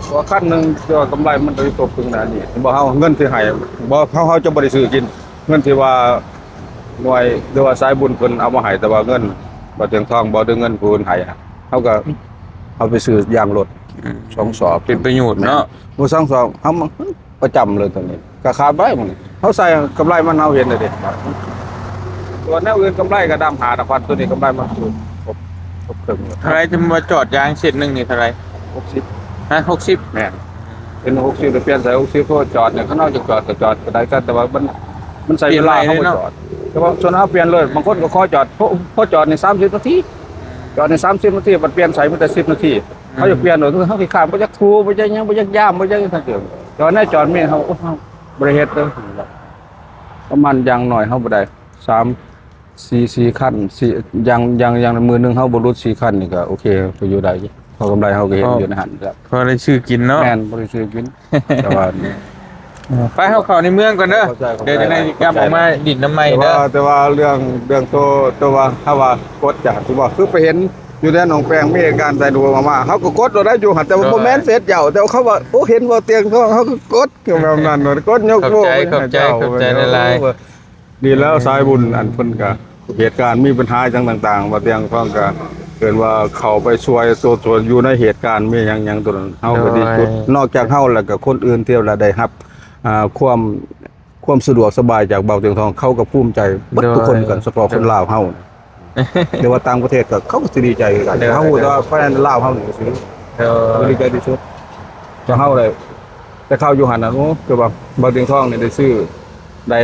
ເພາະວ່າຄັນໜຶ່ງ ແຕ່ວ່າກຳໄລມັນໄດ້ຕົກເຖິງຂະໜາດນີ້ ບໍ່ ເຮົາເງິນທີ່ໃຫ້ ບໍ່ ເຮົາ ເຮົາຈະບໍ່ໄດ້ຊື້ກິນ ເງິນທີ່ວ່າໜ່ວຍ ຫຼືວ່າສາຍບຸນເພິ່ນເອົາມາໃຫ້ ແຕ່ວ່າເງິນບໍ່ເຖິງທອງ ບໍ່ ຫຼືເງິນຜູ້ອື່ນໃຫ້ ເຮົາກໍເອົາໄປຊື້ຢາງລົດ ອືມ ສອງສອບ ເປັນປະໂຫຍດເນາະ ແມ່ນ ບໍ່ ສອງສອບ ເຮົາມາປະຈຳເລີຍ ໂຕນີ້ກໍຂາຍໄປ ເຮົາໃສ່ກຳໄລມັນ ເຮົາເຫັນແລ້ວເດ້ ສ່ວນແນວອື່ນກຳໄລກໍດຳຫ້າດຳພັນ ໂຕນີ້ກຳໄລມັນຄືຄົບ ຄົບເຄິ່ງ ເທົ່າໃດ? ຈະວ່າຈອດຢາງເສັ້ນໜຶ່ງນີ້ເທົ່າໃດ? ຫົກສິບ ຮະ ຫົກສິບ ແມ່ນ ເປັນຫົກສິບ ແລ້ວປ່ຽນໃສ່ຫົກສິບ ເພາະວ່າຈອດນີ້ ຄັນເຮົາຈະຈອດກໍຈອດກໍໄດ້ ແຕ່ວ່າມັນ ມັນໃຊ້ເວລາ ເຮົາບໍ່ຈອດ ແຕ່ວ່າສ່ວນເຮົາປ່ຽນເລີຍ ບາງຄົນກໍຂໍຈອດ ພໍ ພໍຈອດນີ້ສາມສິບນາທີ ຈອດນີ້ສາມສິບນາທີ ບັດປ່ຽນໃສ່ມີແຕ່ສິບນາທີ ອືມ ເຮົາຈະປ່ຽນໂດຍ ເຮົາຂີ້ຄ້ານ ບໍ່ຢາກຖູ ບໍ່ຢາກຫຍັງ ບໍ່ຢາກຢາມ ບໍ່ຢາກຫຍັງ ແຕ່ວ່າໃນຈອດມີ ເຮົາ ໂອ້ ເຮົາບໍ່ໄດ້ເຮັດເດີ ປະມານຢ່າງໜ້ອຍເຮົາບໍ່ໄດ້ ສາມ ສີ່ ສີ່ຄັນ ສີ່ ຢ່າງ ຢ່າງ ຢ່າງມື້ໜຶ່ງເຮົາບໍ່ຫຼຸດສີ່ຄັນນີ້ກໍໂອເຄ ກໍຢູ່ໄດ້ ເພາະກຳໄລເຮົາກໍເຮັດຢູ່ໃນຫັ້ນແລ້ວ ພໍໄດ້ຊື້ກິນເນາະ ແມ່ນ ພໍໄດ້ຊື້ກິນ ແຕ່ວ່າ ເອີ ໄປ ເຮົາເຂົ້າໃນເມືອງກ່ອນເດີ ຂອບໃຈ ຂອບໃຈ ດຽວຈັ່ງໃດ ຫວາຍ ກັບອອກມາດິນນຳໃໝ່ເດີ ແຕ່ວ່າ ແຕ່ວ່າເລື່ອງ ເລື່ອງໂຕ ໂຕວ່າ ຖ້າວ່າກົດຈາກ ຄືວ່າ ຄືໄປເຫັນຢູ່ໃນໜອງແປງ ມີການໃສ່ດູອອກມາ ເຮົາກໍກົດໂລດໄດ້ຢູ່ຫັ້ນ ແຕ່ວ່າ ໂດຍ ບໍ່ແມ່ນເຟສເຈົ້າ ແຕ່ວ່າເຂົາວ່າ ໂອ້ ເຫັນບໍ່ຕຽງທອງ ເຮົາກໍກົດ ກໍແບບນັ້ນ ກົດຍົກໂປ້ ຂອບໃຈ ຂອບໃຈ ຂອບໃຈຫຼາຍໆ ໂອ້ ດີແລ້ວ ອືມ ສາຍບຸນ ອັນເພິ່ນກະ ເຫດການມີບັນຫາຫຍັງຕ່າງໆ ວ່າຕຽງຂອງກະ ເອີ້ນວ່າເຂົ້າໄປຊ່ວຍໂຕ ຊ່ວຍຢູ່ໃນເຫດການ ມີຫຍັງຫຍັງໂຕນັ້ນ ເຮົາກໍດີສຸດ ໂດຍ ນອກຈາກເຮົາແລ້ວກະຄົນອື່ນທີ່ວ່າໄດ້ຮັບ ອ່າ ຄວາມ ຄວາມສະດວກສະບາຍຈາກບ່າວຕຽງທອງ ເຂົາກໍພູມໃຈເບິດທຸກຄົນຄືກັນ ໂດຍ ສະເພາະຄົນລາວເຮົາ ແຕ່ວ່າຕ່າງປະເທດກໍ ເຂົາກໍຊິດີໃຈຄືກັນ ໂດຍ ເຮົາຮູ້ແຕ່ວ່າພາຍໃນລາວເຮົານີ້ຊື່ ໂດຍ ເຂົາດີໃຈທີ່ສຸດ ແຕ່ເຮົາໄດ້ ແຕ່ເຂົາຢູ່ຫັ້ນນະ ໂອ້ ຄືວ່າບ່າວຕຽງທອງນີ້ໄດ້ຊື້ ໄດ້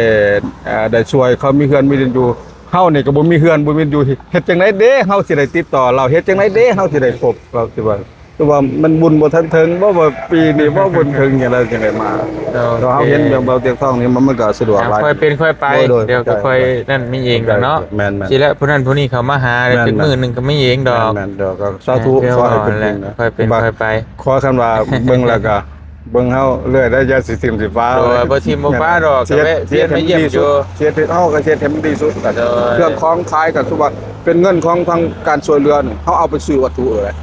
ເອີ ໄດ້ຊ່ວຍເຂົາມີເຮືອນມີດິນຢູ່ ເຮົານີ້ກໍບໍ່ມີເຮືອນບໍ່ມີດິນຢູ່ ເຮັດຈັ່ງໃດເດ ເຮົາຊິໄດ້ຕິດຕໍ່ລາວ ເຮັດຈັ່ງໃດເດ ເຮົາຊິໄດ້ພົບລາວ ຄືວ່າ ຄືວ່າມັນບຸນບໍ່ທັນເຖິງບໍ່ ວ່າປີນີ້ບໍ່ບຸນເຖິງຫຍັງໃດຈັ່ງໄດ້ມາ ໂດຍ ເຮົາເຫັນແບບບ່າວຕຽງທອງນີ້ ມັນ ມັນກໍສະດວກຫຼາຍ ຄ່ອຍເປັນຄ່ອຍໄປ ໂດຍ ໂດຍ ດຽວກໍຄ່ອຍນັ້ນມີເອງດອກເນາະ ແມ່ນໆ ຊິແລ້ວຜູ້ນັ້ນຜູ້ນີ້ເຂົ້າມາຫາ ແມ່ນໆ ຈັກມື້ໜຶ່ງກໍມີເອງດອກ ແມ່ນໆ ດອກ ກໍສາທຸ ເອີ ຂໍໃຫ້ເປັນຈິງນະ ຄ່ອຍເປັນຄ່ອຍໄປ ຂໍຄັນວ່າເບິ່ງແລ້ວກໍ ເບິ່ງເຮົາເລື້ອຍໄດ້ ຢ່າຊິຖິ້ມຊິປາ ໂດຍ ບໍ່ຖິ້ມບໍ່ປາດອກ ກໍແວະວຽນມາຢ້ຽມຢູ່ ເຮັດໃຫ້ມັນດີສຸດ ເຮັດໃຫ້ເຮົາກໍເຮັດໃຫ້ມັນດີສຸດກັນ ໂດຍ ເຄື່ອງຂອງຂາຍກໍຄືວ່າເປັນເງິນຂອງທາງການຊ່ວຍເຫຼືອນີ້ ເຮົາເອົາໄປຊື້ວັດຖຸເລີຍ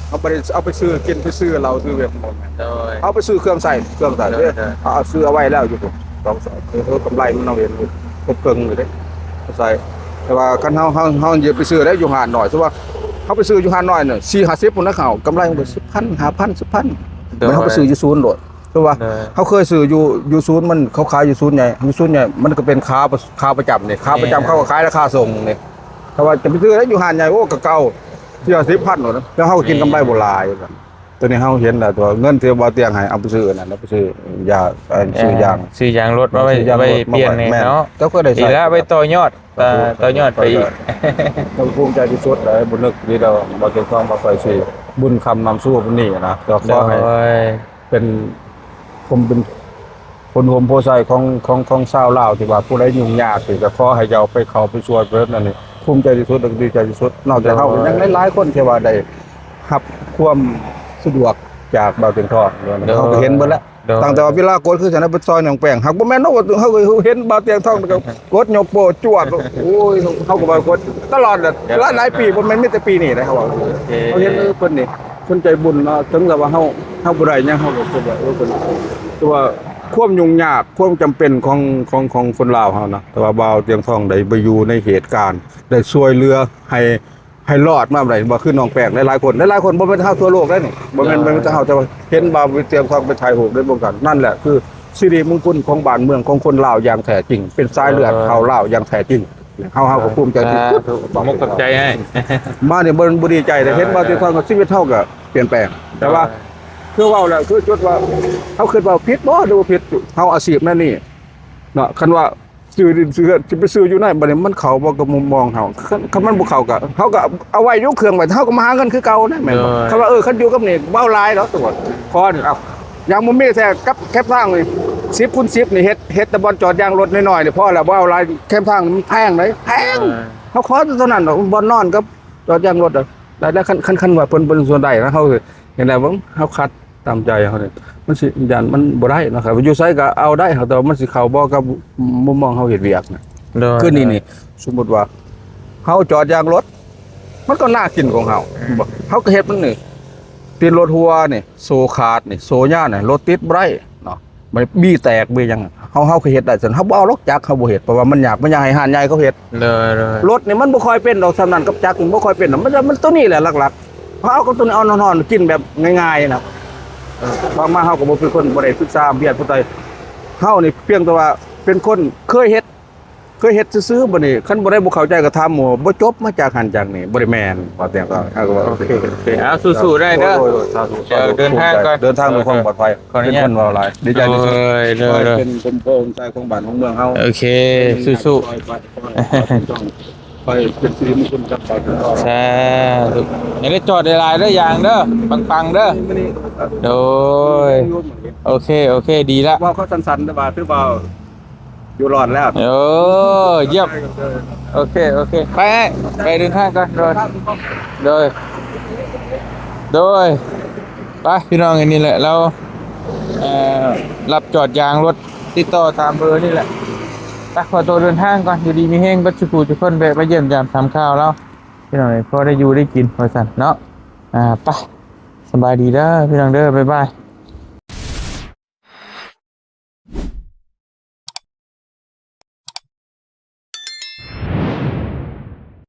ເຮົາບໍ່ໄດ້ເອົາໄປຊື້ກິນ ໄປຊື້ເຫຼົ້າຊື້ເວັນ ບໍ່ແມ່ນ ໂດຍ ເຮົາໄປຊື້ເຄື່ອງໃຊ້ ເຄື່ອງໃຊ້ເດ້ ໂດຍ ເຮົາເອົາຊື້ເອົາໄວ້ແລ້ວຢູ່ພຸ້ນ ສອງສອງ ເອີ ກຳໄລມັນເຮົາເຫັນຢູ່ ຄົບເຄິ່ງຢູ່ເດ້ ໃຊ້ ແຕ່ວ່າຄັນເຮົາ ເຮົາ ເຮົາຢ່າໄປຊື້ໄດ້ຢູ່ຮ້ານນ້ອຍ ສົມມຸດວ່າເຮົາໄປຊື້ຢູ່ຮ້ານນ້ອຍນີ້ ສີ່ຫ້າສິບພຸ້ນນະ ເຂົາກຳໄລມັນກໍສິບພັນ ຫ້າພັນ ສິບພັນ ໂດຍ ແມ່ນເຮົາໄປຊື້ຢູ່ສູນໂລດ ຄືວ່າ ໂດຍ ເຮົາເຄີຍຊື້ຢູ່ ຢູ່ສູນມັນ ເຂົາຂາຍຢູ່ສູນໃຫຍ່ ຢູ່ສູນໃຫຍ່ມັນກໍເປັນຂາ ຂາປະຈຳນີ້ ຂາປະຈຳ ແມ່ນ ເຂົາກໍຂາຍລາຄາສົ່ງນີ້ ແຕ່ວ່າຈະໄປຊື້ໄດ້ຢູ່ຮ້ານໃຫຍ່ ໂອ້ ກໍເກົ່າ ສີ່ສິບພັນໂລດ ແລ້ວເຮົາກໍກິນກຳໄລບໍ່ຫຼາຍ ແມ່ນ ຕົວນີ້ເຮົາເຫັນແລ້ວ ຕົວເງິນທີ່ບ່າວຕຽງໃຫ້ ເອົາໄປຊື້ອັນນັ້ນ ເອົາໄປຊື້ຢາ ເອີ ຊື້ຢາງ ເອີ ຊື້ຢາງລົດມາໄວ້ ຊື້ຢາງ ໄວ້ປ່ຽນແນ່ເນາະ ເຈົ້າກໍໄດ້ໃຊ້ ດີລະ ໄວ້ຕໍ່ຍອດ ຕໍ່ຍອດໄປອີກ ກໍພູມໃຈທີ່ສຸດເລີຍ ບໍ່ນຶກດີແລ້ວ ບ່າວຕຽງທອງ ບ່າວໄຟສີ ບຸນຄຳນຳສູ່ບຸນນີ້ນະ ກໍຂໍໃຫ້ ໂດຍ ເປັນ ຜົມເປັນ ຜົນໂຮມໂພໄຊຂອງ ຂອງ ຂອງຊາວລາວ ທີ່ວ່າຜູ້ໃດຫຍຸ້ງຍາກ ທີ່ຈະຂໍໃຫ້ເຈົ້າໄປເຂົ້າໄປຊ່ວຍເພິ່ນ ອັນນີ້ພູມໃຈທີ່ສຸດ ແລະ ກໍດີໃຈທີ່ສຸດ ນອກຈາກເຮົາ ໂດຍ ຍັງຫຼາຍໆຄົນທີ່ວ່າໄດ້ຮັບຄວາມສະດວກຈາກບ່າວຕຽງທອງ ໂດຍ ເຮົາກໍເຫັນເບິດແລ້ວ ໂດຍ ຕັ້ງແຕ່ວ່າເວລາກົດຄືຊັ້ນນະ ໄປຊ່ອຍນ້ອງແປ້ງ ຫາກບໍ່ແມ່ນເນາະ ເຮົາກໍເຫັນບ່າວຕຽງທອງກໍກົດຍົກໂປ້ຈວດ ໂອ້ຍ ເຮົາກໍວ່າກົດຕະຫຼອດແຫຼະ ໂດຍ ຫຼາຍໆປີ ບໍ່ແມ່ນມີແຕ່ປີນີ້ເດ້ ເຮົາວ່າ ໂອເຄ ເຮົາເຫັນ ເອີ ເພິ່ນນີ້ ຄົນໃຈບຸນເນາະ ເຖິງແບບວ່າເຮົາ ເຮົາບໍ່ໄດ້ຫຍັງ ເຮົາກໍຄືແບບ ເອີ ເພິ່ນ ແຕ່ວ່າຄວາມຫຍຸ້ງຍາກ ຄວາມຈຳເປັນຂອງ ຂອງ ຂອງຄົນລາວເຮົານະ ແຕ່ວ່າບ່າວຕຽງທອງໄດ້ໄປຢູ່ໃນເຫດການ ໄດ້ຊ່ວຍເຫຼືອໃຫ້ ໃຫ້ລອດມາໄດ້ ວ່າຄືນ້ອງແປ້ງ ຫຼາຍໆຄົນ ຫຼາຍໆຄົນ ບໍ່ແມ່ນຊາວທົ່ວໂລກເດ້ນີ້ ບໍ່ແມ່ນ ບໍ່ແມ່ນແຕ່ເຮົາ ແຕ່ວ່າເຫັນບ່າວຕຽງທອງໄປຖ່າຍຮູບໃນວົງການ ນັ້ນແຫຼະຄືສິລິມຸງຄຸນຂອງບ້ານເມືອງຂອງຄົນລາວຢ່າງແທ້ຈິງ ເປັນສາຍເລືອດ ເອີ ເຂົ້າລາວຢ່າງແທ້ຈິງ ເຮົາ ເຮົາກໍພູມໃຈທີ່ສຸດ ສາທຸ ຂອບໃຈ ມານີ້ບໍ່ ບໍ່ດີໃຈເດ້ ເອີ ເຫັນບ່າວຕຽງທອງ ເອີ ກໍຊີວິດເຮົາກໍປ່ຽນແປງ ແຕ່ວ່າ ເອີ ຄືເວົ້າແລ້ວ ຄືຈຸດວ່າ ເຮົາຄິດວ່າຜິດບໍ່ ຫຼືວ່າຜິດ ເຮົາອາຊີບແນວນີ້ເນາະ ຄັນວ່າ ຊື້ດິນຊື້ເຮືອນ ຊິໄປຊື້ຢູ່ໃນ ບັດນີ້ມັນເຂົ້າບໍ່ກັບມຸມມອງເຮົາ ຄັນ ຄັນມັນບໍ່ເຂົ້າກໍ ເຮົາກໍເອົາໄວ້ຢູ່ເຄື່ອງໄວ້ ເຮົາກໍມາຫາເງິນຄືເກົ່ານະ ແມ່ນບໍ່ ໂດຍ ຄັນວ່າ ເອີ ຄັນຢູ່ກັບນີ້ເວົ້າຫຼາຍດອກ ຕົວະ ຂໍນີ້ ເອົາ ຢ່າງບໍ່ມີແທ້ ກັບແຄມທາງນີ້ ສິບຄູນສິບນີ້ ເຮັດ ເຮັດແຕ່ບ່ອນຈອດຢາງລົດນ້ອຍໆນີ້ ພໍແລ້ວ ບໍ່ເອົາຫຼາຍ ແຄມທາງນີ້ມັນແພງເດ້ ແພງ ໂດຍ ເຮົາຂໍແຕ່ເທົ່ານັ້ນດອກ ບ່ອນນອນກັບຈອດຢາງລົດ ແລ້ວ ແລ້ວຄັນ ຄັນ ຄັນວ່າເພິ່ນ ເພິ່ນສ່ວນໃດນະ ເຮົາ ເຫັນແລ້ວເບິ່ງ ເຮົາຂັດຕາມໃຈເຮົານີ້ ມັນຊິຢ້ານມັນບໍ່ໄດ້ເນາະ ຄັນວ່າຢູ່ໃສກໍເອົາໄດ້ ແຕ່ວ່າມັນຊິເຂົ້າບໍ່ກັບມຸມມອງເຮົາເຮັດວຽກນະ ໂດຍ ຄືນີ້ນີ້ ໂດຍ ສົມມຸດວ່າ ເຮົາຈອດຢາງລົດ ມັນກໍໜ້າກິນຂອງເຮົາ ອືມ ເຮົາກໍເຮັດມັນນີ້ ຕີນລົດຮົ່ວນີ້ ໂສ້ຂາດນີ້ ໂສ້ຍາວນີ້ ລົດຕິດບໍ່ໄດ້ເນາະ ມັນບີແຕກບີຫຍັງ ເຮົາ ເຮົາກໍເຮັດໄດ້ຊັ້ນ ເຮົາບໍ່ເອົາດອກຈັກ ເຮົາບໍ່ເຮັດ ເພາະວ່າມັນຍາກ ມັນຢາກໃຫ້ຮ້ານໃຫຍ່ເຂົາເຮັດ ໂດຍ ໂດຍ ລົດນີ້ມັນບໍ່ຄ່ອຍເປັນດອກ ສ່ຳນັ້ນກັບຈັກມັນບໍ່ຄ່ອຍເປັນດອກ ມັນ ມັນຕົວນີ້ແຫຼະຫຼັກໆ ເຮົາເອົາກັບຕົວນີ້ ເອົານອນໆ ກິນແບບງ່າຍໆນະ ບາງມາເຮົາກໍບໍ່ເປັນຄົນ ບໍ່ໄດ້ສຶກສາຮຽນຜູ້ໃດ ເຮົານີ້ພຽງແຕ່ວ່າເປັນຄົນເຄີຍເຮັດ ເຄີຍເຮັດຊື່ໆ ບັດນີ້ຄັນບໍ່ໄດ້ ບໍ່ເຂົ້າໃຈກໍຖາມໝູ່ ບໍ່ຈົບມາຈາກຫັ້ນຈາກນີ້ ບໍ່ໄດ້ແມ່ນ ວ່າແຕ່ກໍ ເຮົາກໍວ່າ ໂອເຄ ໂອເຄ ເອົາ ສູ້ໆ ໄດ້ເດີ ໂດຍ ໂດຍ ສາທຸ ເດີ ເດີນທາງກ່ອນ ເດີນທາງດ້ວຍຄວາມປອດໄພ ຂໍອະນຸຍາດ ເປັນຄົນເວົ້າຫຼາຍ ດີໃຈທີ່ສຸດ ໂອ້ຍ ໂດຍ ໂດຍ ຂໍໃຫ້ເປັນສົມໂພງໃຈຂອງບ້ານຂອງເມືອງເຮົາ ໂອເຄ ສູ້ໆ ຂໍໃຫ້ເປັນສິລິມຸງຄຸນກັບ ສາທຸ ຢ່າໄດ້ຈອດຫຼາຍໆເດີ ຢ່າງເດີ ປັງໆເດີ ໂດຍ ໂອເຄ ໂອເຄ ດີລະ ເວົ້າເຂົາສັ້ນໆ ແຕ່ວ່າຖືວ່າ ຢູ່ລອດແລ້ວ ໂອ້ ຢ້ຽມ ໂອເຄ ໂອເຄ ໄປ ໄປເດີນທາງກ່ອນ ໂດຍ ໂດຍ ໂດຍ ໄປ ພີ່ນ້ອງ ອັນນີ້ແຫຼະ ລາວ ເອີ ຮັບຈອດຢາງລົດ ຕິດຕໍ່ຕາມເບີນີ້ແຫຼະ ໄປ ຂໍໂຕເດີນທາງກ່ອນ ຢູ່ດີມີແຮງເບິດສູ່ຜູ້ທຸກຄົນ ແວະມາຢ້ຽມຢາມຖາມຂ່າວລາວ ພີ່ນ້ອງເອີຍ ພໍໄດ້ຢູ່ໄດ້ກິນ ວ່າຊັ້ນເນາະ ອ່າ ໄປ ສະບາຍດີເດີ ພີ່ນ້ອງເດີ ບາຍບາຍ.